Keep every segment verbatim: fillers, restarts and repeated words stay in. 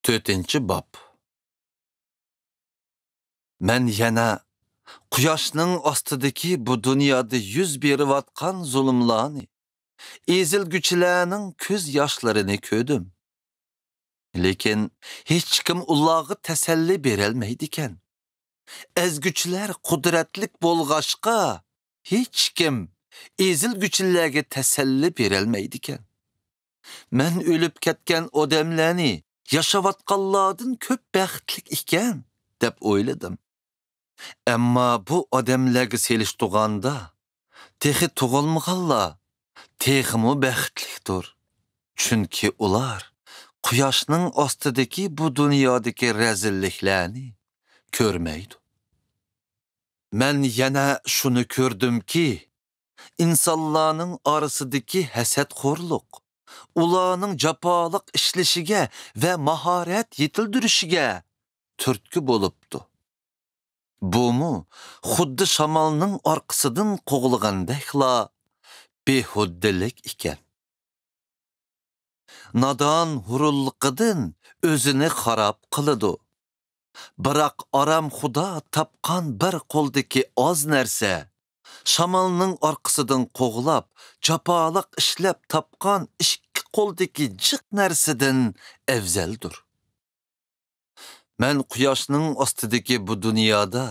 تۆتىنچى باب. مەن يەنە قۇياشنىڭ ئاستىدىكى بۇ دۇنيادا يۈز بېرىۋاتقان زۇلۇملارنى، ئېزىلگۈچىلەرنىڭ كۆز ياشلىرىنى كۆردۈم. لېكىن ھېچكىم ئۇلارغا تەسەللى بېرەلمەيدىكەن. ئەزگۈچىلەر قۇدرەتلىك بولغاچقا، ھېچكىم ئېزىلگۈچىلەرگە تەسەللى بېرەلمەيدىكەن. مەن ئۆلۈپ كەتكەن ئادەملەرنى ياشاۋاتقانلاردىن كۆپ بەختلىك ئىكەن، دەپ ئويلىدىم. ئەمما بۇ ئادەملەرگە سېلىشتۇرغاندا، تېخى تۇغۇلمىغانلار تېخىمۇ بەختلىكتۇر. چۈنكى ئۇلار قۇياشنىڭ ئاستىدىكى بۇ دۇنيادىكى رەزىللىكلەرنى كۆرمەيدۇ. مەن يەنە شۇنى كۆردۈمكى، ئىنسانلارنىڭ ئارىسىدىكى ھەسەتخورلۇق ئۇلارنىڭ جاپالىق ئىشلىشىگە ۋە ماھارەت يېتىلدۈرۈشىگە تۈرتكە بولۇپتۇ. بۇمۇ خۇددى شامالنىڭ ئارقىسىدىن قوغلىغاندەكلا بىھۇدىلىك ئىكەن. نادان ھۇرۇنلۇقىدىن ئۆزىنى خاراب قىلىدۇ. بىراق ئارام خۇدا تاپقان بىر قولدىكى ئاز نەرسە، شامالنىڭ ئارقىسىدىن قوغلاپ، جاپالىق ئىشلەپ تاپقان ئىككى قولدىكى جىق نەرسىدىن ئەۋزەلدۇر. مەن قۇياشنىڭ ئاستىدىكى بۇ دۇنيادا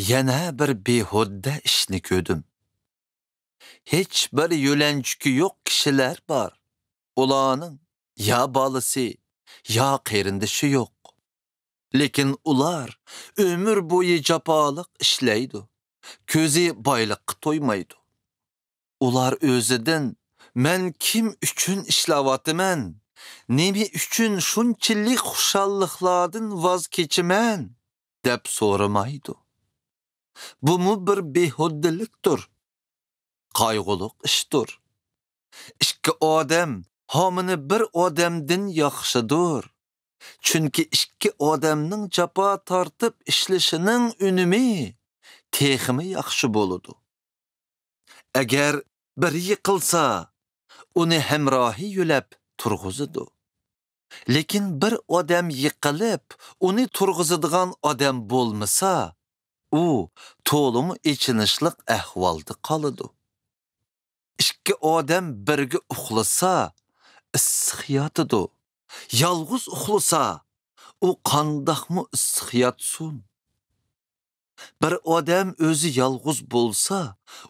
يەنە بىر بىھۇددە ئىشنى كۆردۈم. ھېچ بىر يۆلەنچۈكى يوق كىشىلەر بار. ئۇلارنىڭ يا بالىسى، يا قېرىندىشى يوق. لېكىن ئۇلار ئۆمۈر بويى جاپالىق ئىشلەيدۇ. كۆزى بايلىققا تويمايدۇ. ئۇلار ئۆزىدىن، «مەن كىم ئۈچۈن ئىشلەۋاتىمەن؟ نېمە ئۈچۈن شۇنچىلىك خۇشاللىقلاردىن ۋاز كېچىمەن؟» دەپ سورىمايدۇ. بۇمۇ بىر بىھۇددىلىكتۇر. قايغۇلۇق ئىشتۇر. ئىككى ئادەم ھامىنى بىر ئادەمدىن ياخشىدۇر. چۈنكى ئىككى ئادەمنىڭ جاپا تارتىپ ئىشلىشىنىڭ ئۈنۈمى تېخىمۇ ياخشى بولىدۇ. ئەگەر بىرى يىقىلسا، ئۇنى ھەمراھى يۆلەپ تۇرغۇزىدۇ. لېكىن بىر ئادەم يىقىلىپ، ئۇنى تۇرغۇزىدىغان ئادەم بولمىسا، ئۇ تولىمۇ ئېچىنىشلىق ئەھۋالدا قالىدۇ. ئىككى ئادەم بىرگە ئۇخلىسا، ئىسسىق ياتىدۇ. يالغۇز ئۇخلىسا، ئۇ قانداقمۇ ئىسسىق ياتسۇن؟ بىر ئادەم ئۆزى يالغۇز بولسا،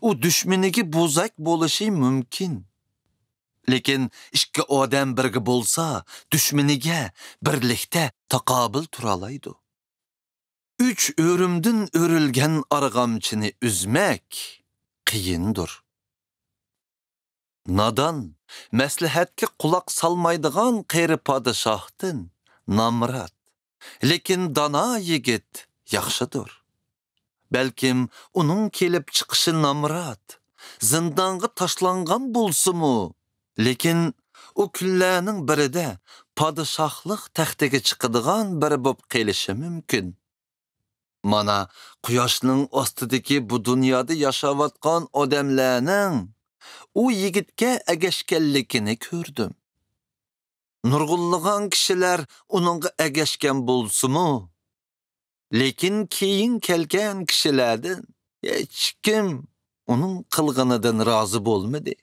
ئۇ دۈشمىنىگە بوزەك بولۇشى مۇمكىن. لېكىن ئىككى ئادەم بىرگە بولسا، دۈشمىنىگە بىرلىكتە تاقابىل تۇرالايدۇ. ئۈچ ئۆرۈمدىن ئۆرۈلگەن ئارغامچىنى ئۈزمەك قىيىندۇر. نادان، مەسلىھەتكە قۇلاق سالمايدىغان قېرى پادىشاھتىن نامرات، لېكىن دانا يىگىت ياخشىدۇر. بەلكىم ئۇنىڭ كېلىپ چىقىشى نامرات، زىندانغا تاشلانغان بولسىمۇ، لېكىن ئۇ كۈنلەرنىڭ بىرىدە پادىشاھلىق تەختىگە چىقىدىغان بىرى بولۇپ قېلىشى مۇمكىن. مانا، قۇياشنىڭ ئاستىدىكى بۇ دۇنيادا ياشاۋاتقان ئادەملەرنىڭ ئۇ يىگىتكە ئەگەشكەنلىكىنى كۆردۈم. نۇرغۇنلىغان كىشىلەر ئۇنىڭغا ئەگەشكەن بولسىمۇ، لېكىن كېيىن كەلگەن كىشىلەردىن ھېچكىم ئۇنىڭ قىلغىنىدىن رازى بولمىدى.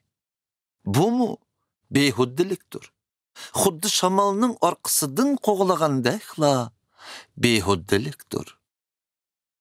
بۇمۇ بىھۇددىلىكتۇر. خۇددى شامالنىڭ ئارقىسىدىن قوغلىغاندەكلا بىھۇددىلىكتۇر.